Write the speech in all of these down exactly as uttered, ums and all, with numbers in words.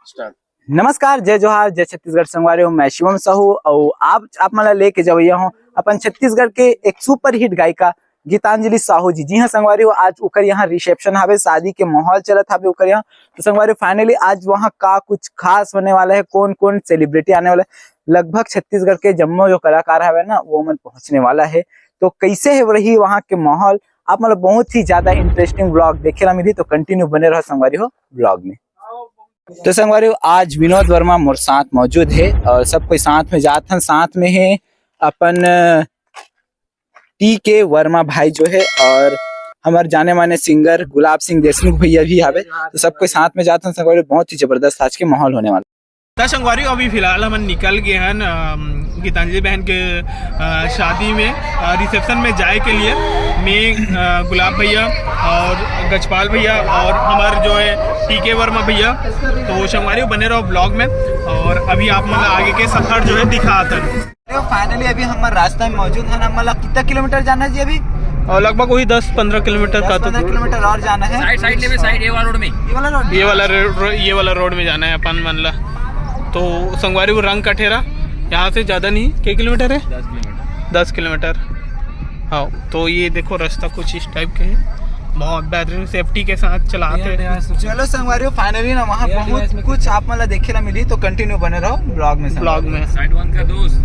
नमस्कार, जय जोहार, जय छत्तीसगढ़ संगवारी हो। मैं शिवम साहू अउ आप, आप मन ला लेके जवैया हूँ अपन छत्तीसगढ़ के एक सुपरहिट गायिका गीतांजलि साहू जी। जी हाँ संगवारी हो, आज ओकर यहाँ रिसेप्शन हावे, शादी के माहौल चलत हावे ओकर यहाँ। तो संगवारी हो, finally आज वहाँ का कुछ खास होने वाला है, कौन कौन सेलिब्रिटी आने वाला है, लगभग छत्तीसगढ़ के जम्मो जो कलाकार हवे ना, वो मन पहुँचने वाला है। तो कैसे है रही वहाँ के माहौल, आप मतलब बहुत ही ज्यादा इंटरेस्टिंग व्लॉग देखे ला मिली। तो कंटिन्यू बने रहो संगवारी हो व्लॉग में। तो संगवारी हो, आज विनोद वर्मा मोर साथ मौजूद है और सब कोई साथ में जात हन। साथ में है अपन टी के वर्मा भाई जो है, और हमारे जाने माने सिंगर गुलाब सिंह देशमुख भैया भी आवे। तो सब कोई साथ में जात हन संगवारी हो, बहुत ही जबरदस्त आज के माहौल होने वाला। त संगवारी हो, अभी फिलहाल हमन निकल गए हन, अम, गीतांजलि बहन के, अ, शादी में, अ, रिसेप्शन में जाए के लिए। मैं, अ, गुलाब भैया और गजपाल भैया और हमारे जो है टी के वर्मा भैया। तो संगवारी हो, बने रहो ब्लॉग में और अभी आप मन ला आगे के सफर जो है दिखात हन। अरे, finally अभी हमर रास्ता में मौजूद हन। हमन ला कितना किलोमीटर जाना है जी अभी? और लगभग वही दस पन्द्रह किलोमीटर दस का तो पन्द्रह किलोमीटर और जाना है। साइड, साइड ले बे, साइड, ये वाला रोड में। ये वाला रोड? ये वाला रो-, रो-, ये वाला रोड में जाना है अपन मन ला। तो संगवारी हो, रंग कठेरा यहाँ से ज्यादा नहीं, के किलोमीटर है? दस किलोमीटर। दस किलोमीटर। हाँ, तो ये देखो, रास्ता कुछ इस टाइप के है, बहुत बेहतरीन, सेफ्टी के साथ चलाते हैं। चलो संगवारी हो, finally ना वहाँ पहुँच कुछ आप मन ला देखे ला मिली, तो कंटिन्यू बने रहो ब्लॉग में संगवारी। ब्लॉग में। साइड वन का दोस्त।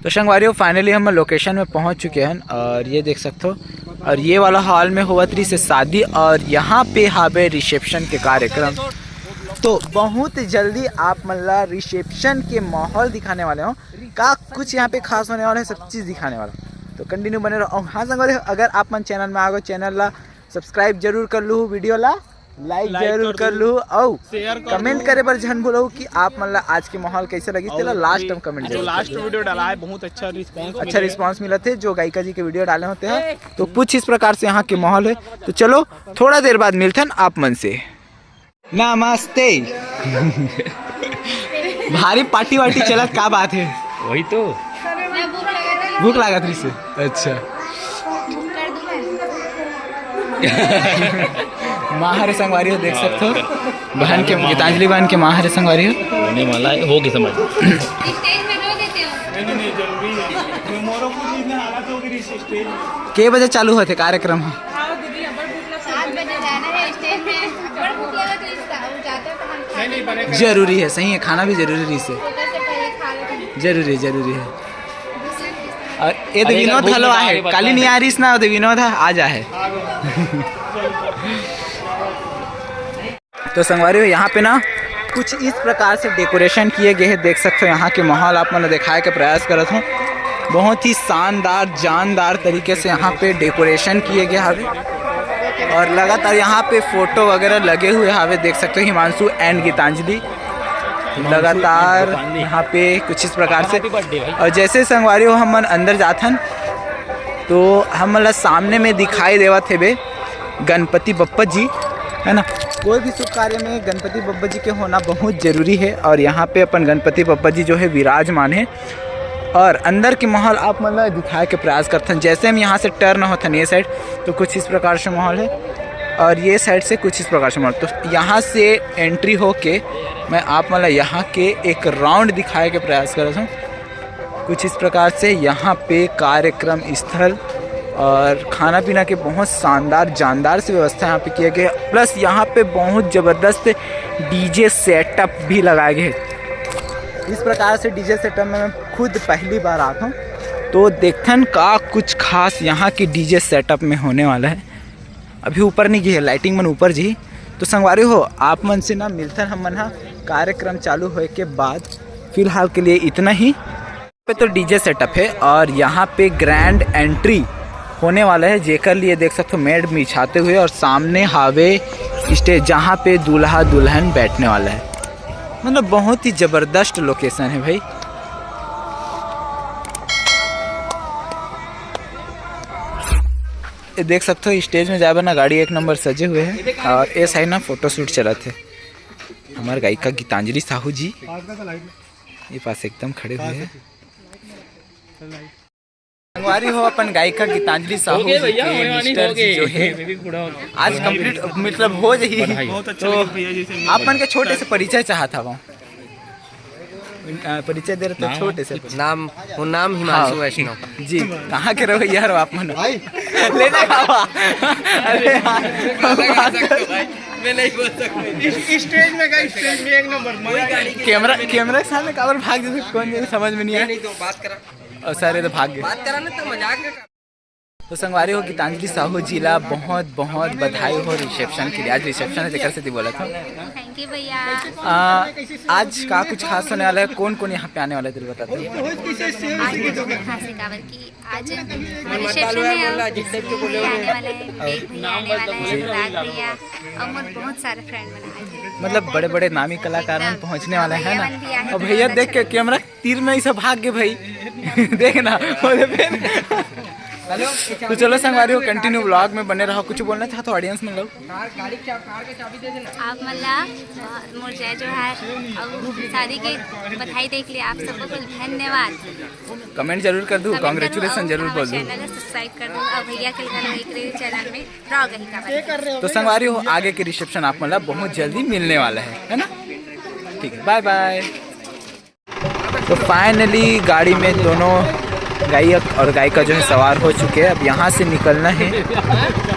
तो संगवारी हो, finally हम लोकेशन में पहुँच चुके हैं और ये देख सकते हो, और ये वाला हॉल में होवत रही से शादी और यहाँ पे हावे रिसेप्शन के कार्यक्रम। तो बहुत जल्दी आप मन ला रिसेप्शन के माहौल दिखाने वाले हो, का कुछ यहाँ पे खास होने वाला है, सब चीज़ दिखाने वाला। तो कंटिन्यू बने रहो। और हाँ संगवारी हो, अगर आप मन चैनल में आ गए, चैनल ला सब्सक्राइब जरूर कर लू, वीडियो ला लाइक जरूर कर लू, और कमेंट करे बर झन भूलू कि आप मन ला आज के माहौल कैसे लगी, तेला लास्ट में कमेंट जरूर। लास्ट वीडियो डाला है, बहुत अच्छा रिस्पांस, अच्छा रिस्पांस मिला थे जो गायिका जी के वीडियो डाले होते हैं। तो कुछ इस प्रकार से यहाँ के माहौल है। तो चलो, थोड़ा देर बाद मिलथन आप मन से। नमस्ते। भारी पार्टी वार्टी चलत, का बात है? वही तो। भूख लागत रही से। अच्छा। माँ हरे संगवारी हो, देख सकते हो, बहन के, गीतांजलि बहन के माँ हरे संगवारी हो। होने वाला है, हो गया समझ। के बजे चालू होते कार्यक्रम? सात बजे जाना है स्टेज में। बड़ भूख लगा तो इसका, हम जाते हैं तो हम खा लेंगे। जरूरी है, सही है, खाना भी जरूरी है इसे। होटल से पहले खा लेते हैं। जरूरी है, जरूरी है। और ये तो विनोद घलो आहे, काली नहीं आ रही इस ना, तो विनोद है, आ जा है। तो संगवारी हो, यहाँ पे ना कुछ इस प्रकार से डेकोरेशन किए गए हैं, देख सकते हो। यहाँ के माहौल आप मन ल दिखाए के प्रयास करत हूँ। बहुत ही शानदार, जानदार तरीके से यहाँ पे डेकोरेशन किए गए हवे और लगातार यहाँ पे फोटो वगैरह लगे हुए हवे, देख सकते हो, हिमांशु and गीतांजलि लगातार यहाँ पे कुछ इस प्रकार से। और जैसे संगवारी हो, हमन अंदर जाथन तो हमन ला सामने में दिखाई देवत हेबे गणपति बप्पा जी, है ना। कोई भी शुभ कार्य में गणपति बप्पा जी के होना बहुत जरूरी है और यहाँ पे अपन गणपति बप्पा जी जो है विराजमान है। और अंदर के माहौल आप मन ला दिखाए के प्रयास करथन। जैसे हम यहाँ से टर्न होथन ये साइड, तो कुछ इस प्रकार से माहौल है और ये साइड से कुछ इस प्रकार से माहौल। तो यहाँ से एंट्री होके मैं आप मन ला यहाँ के एक राउंड दिखाए के प्रयास करत हूँ। कुछ इस प्रकार से यहाँ पे कार्यक्रम स्थल और खाना पीना के बहुत शानदार, जानदार से व्यवस्था यहाँ पे किया गया। प्लस यहाँ पे बहुत ज़बरदस्त डीजे सेटअप भी लगाए गए हैं। इस प्रकार से डीजे सेटअप में मैं खुद पहली बार आता हूँ, तो देखथन का कुछ खास यहाँ के डीजे सेटअप में होने वाला है। अभी ऊपर नहीं गई है, लाइटिंग मन ऊपर जी। तो संगवारी हो, आप मन से ना मिलथन हमन हा कार्यक्रम चालू होए के बाद। फिलहाल के लिए इतना ही। पे तो डीजे सेटअप है और यहाँ पे ग्रैंड एंट्री होने वाला है, जेकर लिए देख सकते हो मैट बिछाते हुए और सामने हावे स्टेज, जहाँ पे दूल्हा दुल्हन बैठने वाला है। मतलब बहुत ही जबरदस्त लोकेशन है भाई। ये देख सकते हो स्टेज में जाए बर ना गाड़ी एक नंबर सजे हुए हैं और ये साइड ना फोटोशूट चलत है। हमारे गायिका गीतांजलि साहू जी ये पास एकदम खड़े हुए हैं। संगवारी हो, अपन गायिका गीतांजलि साहू जी के मिस्टर जी जो है, आज कंप्लीट, मतलब, हो जाही। तो आप मन के छोटे से परिचय चाहत हवं। अ, परिचय दे रहे तो छोटे से। नाम, वो नाम हिमांशु वैष्णव। जी, कहाँ के रहो यार आप मन? लेने आवा। अरे यार। मैं नहीं बोल सकता। स्टेज में गई, स्टेज में एक नंबर। कैमरा, कैमरा के सामने काबर भाग जैसे कौन जैसे समझ में नहीं आया। नहीं, तो बात करा। और सारे तो भाग गए। बात करा ना, तो मजाक में। तो संगवारी हो, गीतांजलि साहू जी ला बहुत बहुत बधाई हो रिसेप्शन के लिए। आज रिसेप्शन है, तेकर सेती बोला था। थैंक यू भैया। आ, आज का कुछ खास होने वाला है? कौन कौन यहाँ पे आने वाला है, दिल बताते हैं। आज बहुत खास है, काबर कि आज रिसेप्शन है और भैया आने वाला है, बेग भैया आने वाला है, अनुराग भैया और मोर बहुत सारे फ्रेंड बना है। मतलब बड़े बड़े नामी कलाकार मन पहुँचने वाला है ना। और भैया देख के कैमरा तीर में ऐसा भाग गए भाई। देखना, बोले फिर। तो चलो संगवारी हो, कंटिन्यू व्लॉग में बने रहो। कुछ बोलना चाहते हो ऑडियंस में लोग? आप मन ला मोर जय जोहार और शादी के बधाई देख लिए आप सबको कुल धन्यवाद। कमेंट जरूर कर दो, कमेंट करो कॉन्ग्रेचुलेशन और जरूर बोल दो। चैनल सब्सक्राइब कर दो और भैया के लिए एक चैनल में व्लॉग ही का। तो संगवारी हो, आगे के रिसेप्शन आप मन ला बहुत जल्दी मिलने वाला है, है ना? ठीक है, बाय बाय। तो फाइनली गाड़ी में दोनों गायक और गायिका जो है सवार हो चुके हैं। अब यहाँ से निकलना है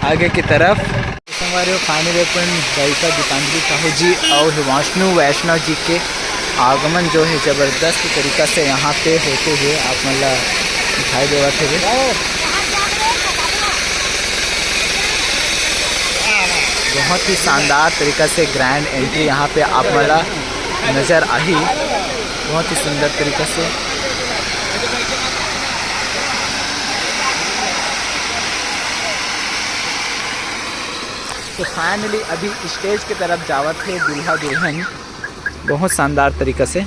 आगे की तरफ। तो संगवारी हो, फाइनली अपन गायिका गीतांजलि साहू जी और हिमांशु वैष्णव जी के आगमन जो है जबरदस्त तरीका से यहाँ पे होते हुए आप मन ला दिखाई देवत हे। बहुत ही शानदार तरीका से ग्रैंड एंट्री यहाँ पे आप मन ला नजर आही, बहुत ही सुंदर तरीका से। तो फाइनली अभी स्टेज की तरफ जावत हे दूल्हा दुल्हन, बहुत शानदार तरीका से।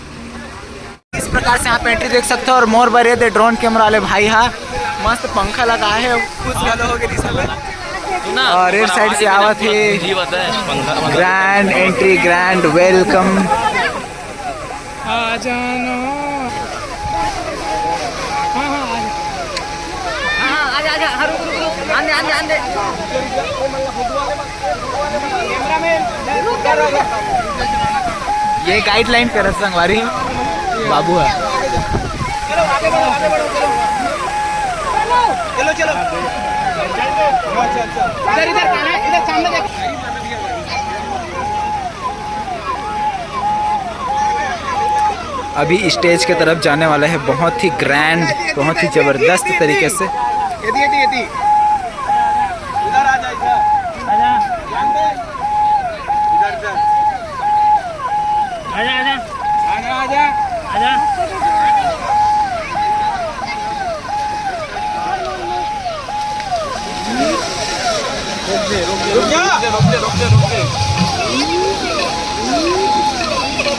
इस प्रकार से आप एंट्री देख सकते हो। और मोर बरे दे ड्रोन कैमरा वाले भाई हा मस्त पंखा लगा है, खुश गलो हो गए सब। और रेड साइड से आवत हे ग्रैंड एंट्री, ग्रैंड वेलकम। आ जाना। हाँ, हाँ, आ जा। हाँ, हाँ, आ जा, आ जा। हाँ, रुक, रुक, रुक। आने, आने, आने। ये गाइडलाइन करत संगवारी बाबू है। चलो, आगे बढ़ो, आगे बढ़ो, चलो। चलो, चलो। अच्छा, अच्छा। इधर, इधर, इधर सामने देख। अभी स्टेज के तरफ जाने वाला है, बहुत ही ग्रैंड, बहुत ही जबरदस्त तरीके से। ये दी, ये दी, ये दी। इधर आ जा, इधर। आजा। इधर, इधर। आजा, आजा। आजा, आजा। आजा। रुक जा, रुक जा, रुक जा, रुक जा।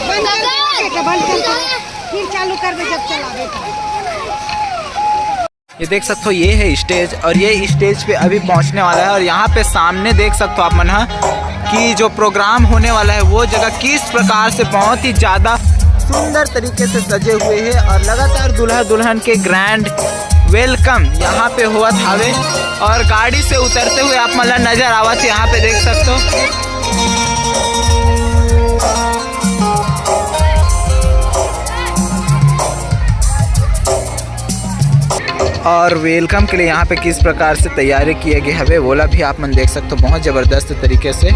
बंद कर, बंद कर, फिर चालू कर दे जब चला बेटा। ये देख सकते हो, ये है स्टेज और ये स्टेज पे अभी पहुंचने वाला है। और यहाँ पे सामने देख सकते हो आप मन ह कि जो प्रोग्राम होने वाला है वो जगह किस प्रकार से बहुत ही ज़्यादा सुंदर तरीके से सजे हुए हैं और लगातार दूल्हा दुल्हन के ग्रैंड वेलकम यहाँ पे होवत हावे। और गाड़ी से उतरते हुए आप मन ला नजर आवत हे, यहाँ पे देख सकते हो। और वेलकम के लिए यहाँ पे किस प्रकार से तैयारी किए गए हवे, वोला भी आप मन देख सकते हो, बहुत जबरदस्त तरीके से।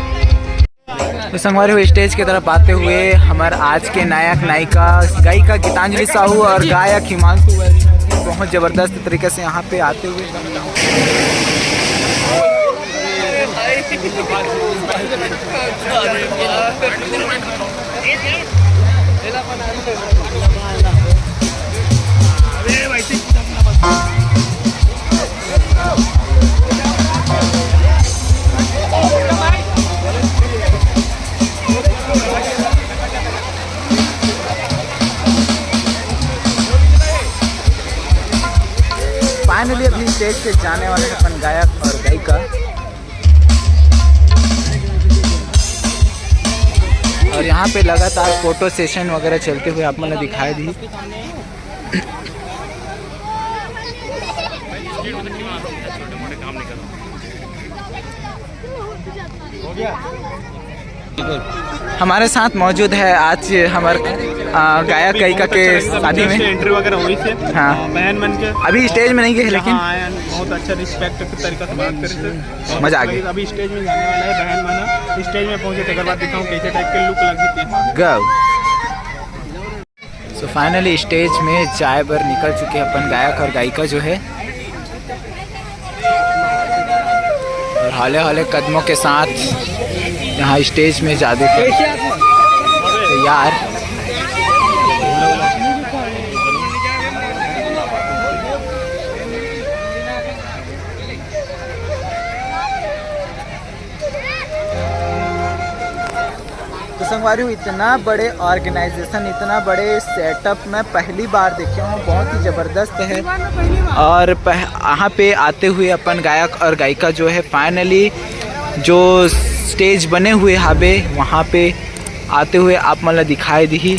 तो संगवारी हो, स्टेज की तरफ आते हुए हमारे आज के नायक नायिका गायिका गीतांजलि साहू और गायक हिमांशु वैष्णव बहुत जबरदस्त तरीके से यहाँ पे आते हुए। फाइनली अभी स्टेज पे जाने वाले हैं अपन गायक और गायिका। और यहाँ पे लगातार फोटो सेशन वगैरह चलते हुए आप मन ला दिखाई दी। हमारे साथ मौजूद है आज हमारे, आ, गायक गायिका के शादी में। एंट्री वगैरह हुई से। हाँ। बहन मन के अभी स्टेज में नहीं गए, लेकिन हाँ, आए हैं, बहुत अच्छा रिस्पेक्ट के तरीका से बात करे थे। मजा आ गया। अभी स्टेज में जाने वाला है बहन मन, स्टेज में पहुंचे तेकर बाद दिखाऊं कैसे टाइप के लुक लगी थी। गो। सो फाइनली स्टेज में जाए बर निकल चुके हैं अपन गायक और गायिका जो है, और हौले हौले कदमों के साथ यहाँ स्टेज में जाने के तैयार। तो संगवारी हो, इतना बड़े ऑर्गेनाइजेशन, इतना बड़े सेटअप मैं पहली बार देखे हूँ, बहुत ही ज़बरदस्त है। और पह, यहाँ पे आते हुए अपन गायक और गायिका जो है, फाइनली जो स्टेज बने हुए हाबे, वहाँ पे आते हुए आप मन ला दिखाई दिही।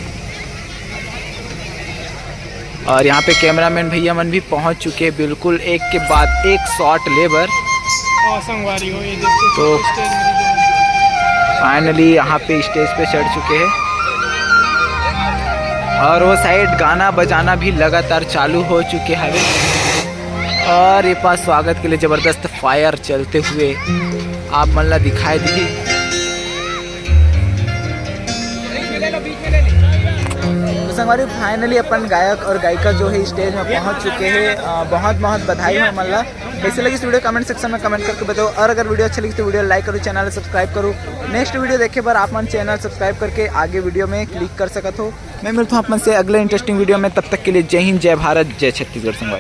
और यहाँ पे कैमरामैन भैया मन भी पहुँच चुके हैं, बिल्कुल एक के बाद एक शॉट ले बर। और संगवारी हो, ये देखो, तो स्टेज में जो है। फाइनली यहाँ पे स्टेज पे चढ़ चुके हैं, और वो साइड गाना बजाना भी लगातार चालू हो चुके हवे। और ये पास स्वागत के लिए जबरदस्त फायर चलते हुए आप मन ला दिखाई दी। तो संगवारी, फाइनली अपन गायक और गायिका जो है स्टेज में पहुंच चुके हैं। अ, बहुत बहुत बधाई हो मन ला। कैसे लगी इस वीडियो, कमेंट सेक्शन में कमेंट करके बताओ, और अगर वीडियो अच्छी लगी तो वीडियो लाइक करो, चैनल सब्सक्राइब करो। नेक्स्ट वीडियो देखे बर आप मन चैनल सब्सक्राइब करके आगे वीडियो में क्लिक कर सकत हो। मैं मिलता हूँ आप मन से अगले इंटरेस्टिंग वीडियो में, तब तक के लिए जय हिंद, जय भारत, जय छत्तीसगढ़ संगवारी।